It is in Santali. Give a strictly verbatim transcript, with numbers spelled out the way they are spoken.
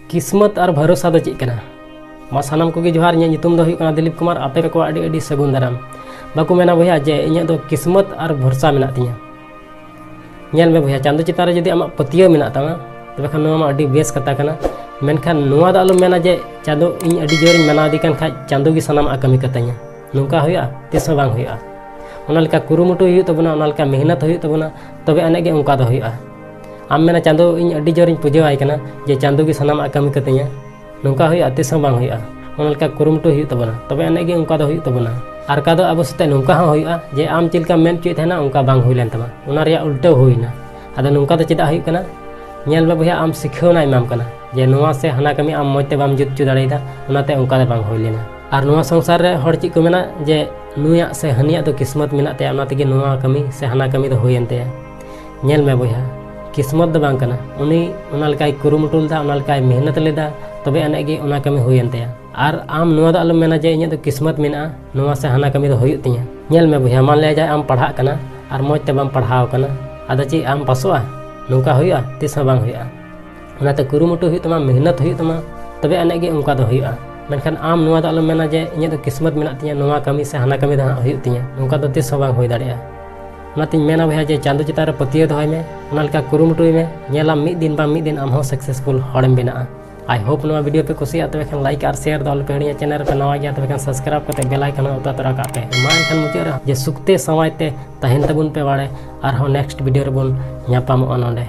ᱠᱤᱥᱢᱚᱛ ᱟᱨ ᱵᱷᱚᱨᱚᱥᱟ ᱫᱚ ᱪᱮᱫ ᱠᱟᱱᱟ? ᱢᱟ ᱥᱟᱱᱟᱢ ᱠᱚᱜᱮ ᱡᱚᱦᱟᱨ, ᱤᱧᱟᱹᱜ ᱧᱩᱛᱩᱢ ᱫᱚ ᱦᱩᱭᱩᱜ ᱠᱟᱱᱟ ᱫᱤᱞᱤᱯ ᱠᱩᱢᱟᱨ᱾ ᱟᱯᱮ ᱠᱚᱣᱟᱜ ᱟᱹᱰᱤ ᱟᱹᱰᱤ ᱥᱟᱹᱜᱩᱱ ᱫᱟᱨᱟᱢ᱾ ᱵᱟᱠᱚ ᱢᱮᱱᱟ ᱵᱚᱭᱦᱟ ᱡᱮ ᱤᱧᱟᱹᱜ ᱫᱚ ᱠᱤᱥᱢᱚᱛ ᱟᱨ ᱵᱷᱚᱨᱥᱟ ᱢᱮᱱᱟᱜ ᱛᱤᱧᱟᱹ᱾ ᱧᱮᱞ ᱢᱮ ᱵᱚᱭᱦᱟ, ᱪᱟᱸᱫᱚ ᱪᱮᱛᱟᱱ ᱨᱮ ᱡᱩᱫᱤ ᱟᱢᱟᱜ ᱯᱟᱹᱛᱭᱟᱹᱣ ᱢᱮᱱᱟᱜ ᱛᱟᱢᱟ, ᱛᱚᱵᱮ ᱠᱷᱟᱱ ᱱᱚᱣᱟ ᱢᱟ ᱟᱹᱰᱤ ᱵᱮᱥ ᱠᱟᱛᱷᱟ ᱠᱟᱱᱟ᱾ ᱢᱮᱱᱠᱷᱟᱱ ᱱᱚᱣᱟ ᱫᱚ ᱟᱞᱚᱢ ᱢᱮᱱᱟ ᱡᱮ ᱪᱟᱸᱫᱚ, ᱤᱧ ᱟᱹᱰᱤ ᱡᱳᱨᱤᱧ ᱢᱟᱱᱟᱣ ᱮᱫᱮ ᱠᱟᱱ ᱠᱷᱟᱡ ᱪᱟᱸᱫᱚ ᱜᱮ ᱥᱟᱱᱟᱢᱟᱜ ᱠᱟᱹᱢᱤ ᱠᱟᱛᱟᱧᱟ᱾ ᱱᱚᱝᱠᱟ ᱦᱩᱭᱩᱜᱼᱟ? ᱛᱤᱥ ᱦᱚᱸ ᱵᱟᱝ ᱦᱩᱭᱩᱜᱼᱟ᱾ ᱚᱱᱟ ᱞᱮᱠᱟ ᱠᱩᱨᱩᱢᱩᱴᱩ ᱦᱩᱭᱩᱜ ᱛᱟᱵᱚᱱᱟ, ᱚᱱᱟ ᱞᱮᱠᱟ ᱢᱮᱦᱱᱚᱛ ᱦᱩᱭᱩᱜ ᱛᱟᱵᱚᱱᱟ, ᱛᱚᱵᱮ ᱟᱹᱱᱤᱡ ᱜᱮ ᱚᱱᱠᱟ ᱫᱚ ᱦᱩᱭᱩᱜᱼᱟ᱾ ᱟᱢ ᱢᱮᱱᱟ, ᱪᱟᱸᱫᱚ, ᱤᱧ ᱟᱹᱰᱤ ᱡᱳᱨᱤᱧ ᱯᱩᱡᱟᱹᱣᱟᱭ ᱠᱟᱱᱟ ᱡᱮ ᱪᱟᱸᱫᱚ ᱜᱮ ᱥᱟᱱᱟᱢᱟᱜ ᱠᱟᱹᱢᱤ ᱠᱟᱛᱤᱧᱟ, ᱱᱚᱝᱠᱟ ᱦᱩᱭᱩᱜᱼᱟ? ᱛᱤᱥ ᱦᱚᱸ ᱵᱟᱝ ᱦᱩᱭᱩᱜᱼᱟ᱾ ᱚᱱᱟ ᱞᱮᱠᱟ ᱠᱩᱨᱩᱢᱩᱴᱩ ᱦᱩᱭᱩᱜ ᱛᱟᱵᱚᱱᱟ, ᱛᱚᱵᱮ ᱟᱹᱱᱤᱡ ᱜᱮ ᱚᱱᱠᱟ ᱫᱚ ᱦᱩᱭᱩᱜ ᱛᱟᱵᱚᱱᱟ᱾ ᱟᱨ ᱚᱠᱟ ᱫᱚ ᱟᱵᱚ ᱥᱟᱛᱮ ᱱᱚᱝᱠᱟ ᱦᱚᱸ ᱦᱩᱭᱩᱜᱼᱟ ᱡᱮ ᱟᱢ ᱪᱮᱫ ᱞᱮᱠᱟᱢ ᱢᱮᱱ ᱦᱚᱪᱚᱭᱮᱫ ᱛᱟᱦᱮᱱᱟ, ᱚᱱᱠᱟ ᱵᱟᱝ ᱦᱩᱭ ᱞᱮᱱ ᱛᱟᱢᱟ, ᱚᱱᱟ ᱨᱮᱭᱟᱜ ᱩᱞᱴᱟᱹᱣ ᱦᱩᱭᱱᱟ᱾ ᱟᱫᱚ ᱱᱚᱝᱠᱟ ᱫᱚ ᱪᱮᱫᱟᱜ ᱦᱩᱭᱩᱜ ᱠᱟᱱᱟ? ᱧᱮᱞ ᱢᱮ ᱵᱚᱭᱦᱟ, ᱟᱢ ᱥᱤᱠᱷᱟᱹᱣᱱᱟ ᱮᱢᱟᱢ ᱠᱟᱱᱟ ᱡᱮ ᱱᱚᱣᱟ ᱥᱮ ᱦᱟᱱᱟ ᱠᱟᱹᱢᱤ ᱟᱢ ᱢᱚᱡᱽ ᱛᱮ ᱵᱟᱢ ᱡᱩᱛ ᱦᱚᱪᱚ ᱫᱟᱲᱮᱭᱟᱫᱟ, ᱚᱱᱟᱛᱮ ᱚᱱᱠᱟ ᱫᱚ ᱵᱟᱝ ᱦᱩᱭ ᱞᱮᱱᱟ᱾ ᱟᱨ ᱱᱚᱣᱟ ᱥᱚᱝᱥᱟᱨ ᱨᱮ ᱦᱚᱲ ᱪᱮᱫ ᱠᱚ ᱢᱮᱱᱟ ᱡᱮ ᱱᱩᱭᱟᱜ ᱥᱮ ᱦᱟᱹᱱᱤᱭᱟᱜ ᱫᱚ ᱠᱤᱥᱢᱚᱛ ᱢᱮᱱᱟᱜ ᱛᱟᱭᱟ, ᱚᱱᱟ ᱛᱮᱜᱮ ᱱᱚᱣᱟ ᱠᱟᱹᱢᱤ ᱥᱮ ᱦᱟᱱᱟ ᱠᱟᱹᱢᱤ ᱫᱚ ᱦᱩᱭᱮᱱ ᱛᱟᱭᱟ᱾ ᱧᱮᱞ ᱢᱮ ᱵᱚᱭᱦᱟ, ᱠᱤᱥᱢᱚᱛ ᱫᱚ ᱵᱟᱝ ᱠᱟᱱᱟ᱾ ᱩᱱᱤ ᱚᱱᱟ ᱞᱮᱠᱟᱭ ᱠᱩᱨᱩᱢᱩᱴᱩ ᱞᱮᱫᱟ, ᱚᱱᱟ ᱞᱮᱠᱟᱭ ᱢᱮᱦᱱᱚᱛ ᱞᱮᱫᱟ, ᱛᱚᱵᱮ ᱟᱹᱱᱤᱡ ᱜᱮ ᱚᱱᱟ ᱠᱟᱹᱢᱤ ᱦᱩᱭᱮᱱ ᱛᱟᱭᱟ᱾ ᱟᱨ ᱟᱢ ᱱᱚᱣᱟ ᱫᱚ ᱟᱞᱚᱢ ᱢᱮᱱᱟ ᱡᱮ ᱤᱧᱟᱹᱜ ᱫᱚ ᱠᱤᱥᱢᱚᱛ ᱢᱮᱱᱟᱜᱼᱟ, ᱱᱚᱣᱟ ᱥᱮ ᱦᱟᱱᱟ ᱠᱟᱹᱢᱤ ᱫᱚ ᱦᱩᱭᱩᱜ ᱛᱤᱧᱟᱹ᱾ ᱧᱮᱞ ᱢᱮ ᱵᱚᱭᱦᱟ, ᱢᱟᱱ ᱞᱤᱭᱟ ᱡᱟᱦᱟᱸᱭ ᱟᱢ ᱯᱟᱲᱦᱟᱜ ᱠᱟᱱᱟ ᱟᱨ ᱢᱚᱡᱽ ᱛᱮ ᱵᱟᱢ ᱯᱟᱲᱦᱟᱣ ᱠᱟᱱᱟ, ᱟᱫᱚ ᱪᱮᱫ ᱟᱢ ᱯᱟᱥᱚᱜᱼᱟ? ᱱᱚᱝᱠᱟ ᱦᱩᱭᱩᱜᱼᱟ? ᱛᱤᱥ ᱦᱚᱸ ᱵᱟᱝ ᱦᱩᱭᱩᱜᱼᱟ᱾ ᱚᱱᱟᱛᱮ ᱠᱩᱨᱩᱢᱩᱴᱩ ᱦᱩᱭᱩᱜ ᱛᱟᱢᱟ, ᱢᱮᱦᱱᱚᱛ ᱦᱩᱭᱩᱜ ᱛᱟᱢᱟ, ᱛᱚᱵᱮ ᱟᱹᱱᱤᱡ ᱜᱮ ᱚᱱᱠᱟ ᱫᱚ ᱦᱩᱭᱩᱜᱼᱟ᱾ ᱢᱮᱱᱠᱷᱟᱱ ᱟᱢ ᱱᱚᱣᱟ ᱫᱚ ᱟᱞᱚᱢ ᱢᱮᱱᱟ ᱡᱮ ᱤᱧᱟᱹᱜ ᱫᱚ ᱠᱤᱥᱢᱚᱛ ᱢᱮᱱᱟᱜ ᱛᱤᱧᱟᱹ, ᱱᱚᱣᱟ ᱠᱟᱹᱢᱤ ᱥᱮ ᱦᱟᱱᱟ ᱠᱟᱹᱢᱤ ᱫᱚ ᱦᱟᱸᱜ ᱦᱩᱭᱩᱜ ᱛᱤᱧᱟᱹ, ᱱᱚᱝᱠᱟ ᱫᱚ ᱛᱤᱥ ᱦᱚᱸ ᱵᱟᱝ ᱦᱩᱭ ᱫᱟᱲᱮᱭᱟᱜᱼᱟ᱾ ᱚᱱᱟᱛᱤᱧ ᱢᱮᱱᱟ ᱵᱚᱭᱦᱟ ᱡᱮ ᱪᱟᱸᱫᱚ ᱪᱮᱛᱟᱱ ᱨᱮ ᱯᱟᱹᱛᱭᱟᱹᱣ ᱫᱚᱦᱚᱭ ᱢᱮ, ᱚᱱᱟ ᱞᱮᱠᱟ ᱠᱩᱨᱩᱢᱩᱴᱩᱭ ᱢᱮ, ᱧᱮᱞᱟᱢ ᱢᱤᱫ ᱫᱤᱱ ᱵᱟᱝ ᱢᱤᱫ ᱫᱤᱱ ᱟᱢ ᱦᱚᱸ successful ᱦᱚᱲᱮᱢ ᱵᱮᱱᱟᱜᱼᱟ᱾ I hope ᱱᱚᱣᱟ video ᱯᱮ ᱠᱩᱥᱤᱭᱟᱜᱼᱟ, ᱛᱚᱵᱮ ᱠᱷᱟᱱ like ᱟᱨ share ᱫᱚ ᱟᱞᱚᱯᱮ ᱦᱤᱲᱤᱧᱟ᱾ Channel ᱨᱮᱯᱮ ᱱᱟᱣᱟ ᱜᱮᱭᱟ, ᱛᱚᱵᱮ ᱠᱷᱟᱱ subscribe ᱠᱟᱛᱮ bell icon ᱦᱚᱸ ᱚᱛᱟ ᱛᱚᱨᱟ ᱠᱟᱜ ᱯᱮ᱾ ᱢᱟ ᱮᱱᱠᱷᱟᱱ ᱢᱩᱪᱟᱹᱫ ᱨᱮ ᱡᱮ ᱥᱩᱠᱛᱮ ᱥᱟᱶᱟᱭ ᱛᱮ ᱛᱟᱦᱮᱱ ᱛᱟᱵᱚᱱ ᱯᱮ ᱵᱟᱲᱮ, ᱟᱨᱦᱚᱸ next video ᱨᱮᱵᱚᱱ ᱧᱟᱯᱟᱢᱚᱜᱼᱟ ᱱᱚᱰᱮ᱾